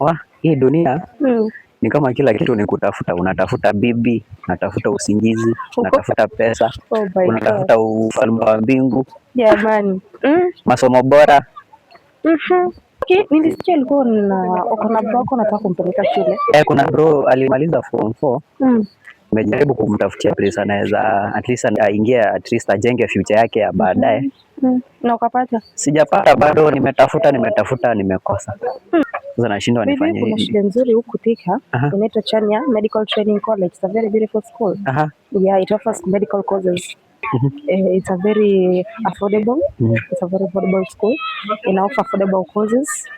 Wah, hii dunia ni kama kila kitu ni kutafuta. Unatafuta bibi, unatafuta usingizi, unatafuta pesa, Oh my God. unatafuta ufalme wa mbingu, Jamani. Masomo bora. Okay, nilisikia ulikuwa na uko na bro wako unataka kumpeleka shule. Eh, kuna bro alimaliza form 4. Nimejaribu kumtafutia place anaweza at least aingie, at least ajenge future yake ya baadaye. Na ukapata? Sijapata bado, nimetafuta nimetafuta, nimekosa. Sasa nashindwa Maybe nifanye kuna shule nzuri huku Thika inaitwa Chania Medical Training College. It's a very beautiful school. Yeah, it offers medical courses. It's a very affordable. It's a very affordable school. Ina offer affordable courses,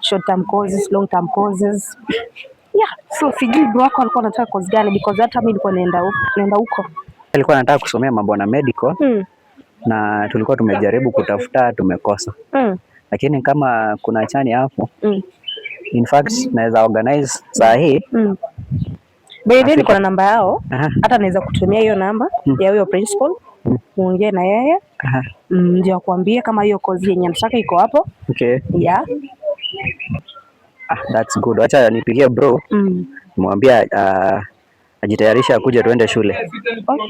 short term courses, long term courses. Yeah, so sijui bro wako alikuwa anataka course gani because hata mimi nilikuwa naenda huko. Alikuwa anataka kusomea mambo na medical na tulikuwa tumejaribu kutafuta tumekosa. Lakini kama kuna Chania hapo, in fact naweza organize saa hii. By the way, niko na namba yao. Hata naweza kutumia hiyo namba ya huyo principal. Muongee na yeye. Ndio akuambie kama hiyo course yenye anataka iko hapo. Yeah. Ah, that's good. Acha nipigie bro. Mwambie ajitayarishe akuje tuende shule.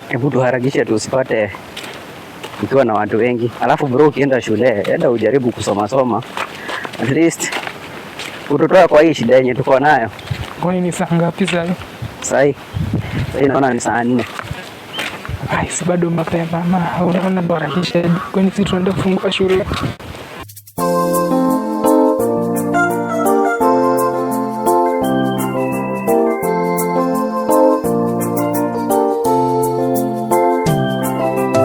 Hebu tuharakishe tusipate ukiwa na watu wengi. Alafu bro, ukienda shule, enda ujaribu kusoma soma. At least ututoa kwa hii shida yenye tuko nayo. Kwani ni saa ngapi sasa? Sahi. Sahi naona ni saa 4. Ai, si bado mapema ma unaona ndo harakisha. Kwani si tunaenda kufungua shule?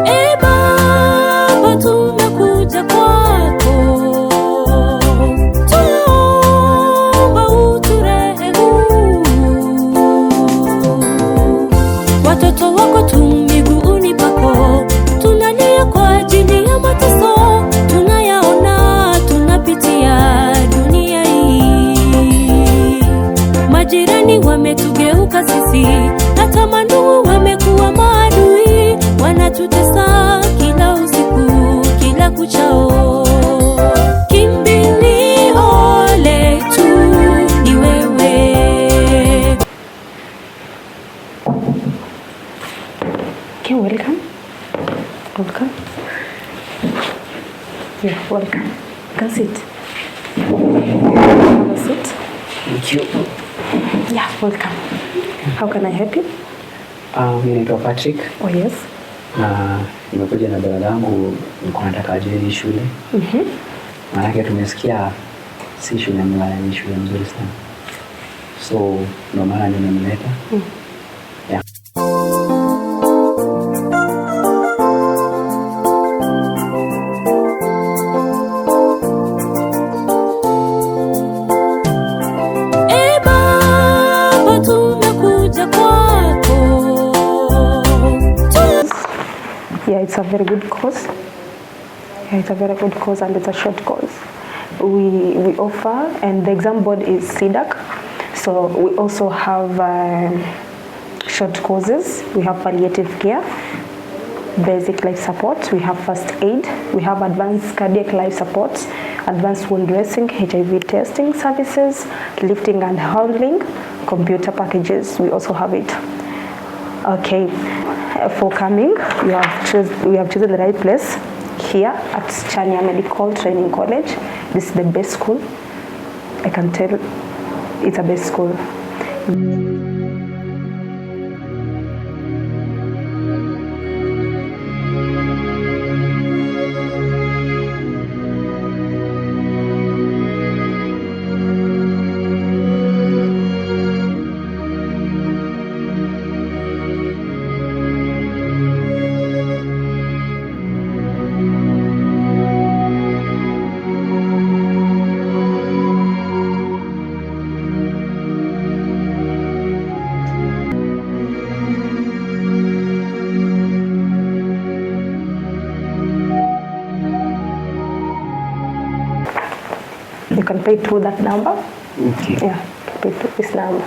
E Baba, tumekuja kwako, tunaomba uturehemu. Watoto wako tu miguuni pako, tunalia kwa ajili ya mateso tunayaona, tunapitia dunia hii. Majirani wametugeuka sisi, hata mandugu wamekuwa maadui, wanatutesa kila usiku, kila kuchao. Kimbilio letu ni wewe. Okay, welcome. Welcome. Yeah, welcome. You can sit. Have a seat. Thank you. Yeah, welcome. How can I help you? Mimi naitwa Patrick. Oh, yes. Na nimekuja na dada yangu, nilikuwa nataka aje hii shule. Maanake tumesikia si shule mbaya, ni shule nzuri sana. So ndio maana nimemleta. Yeah. E Baba, tumekuja kwako. Yeah, it's a very good course. Yeah, it's a very good course and it's a short course. We offer, and the exam board is CDACC. So we also have short courses. We have palliative care, basic life support, we have first aid, we have advanced cardiac life support, advanced wound dressing, HIV testing services, lifting and handling, computer packages, we also have it. Okay, for coming, we have chosen the right place here at Chania Medical Training College. This is the best school. I can tell it's a best school. You can pay through that number. Okay. Yeah, you can pay through this number.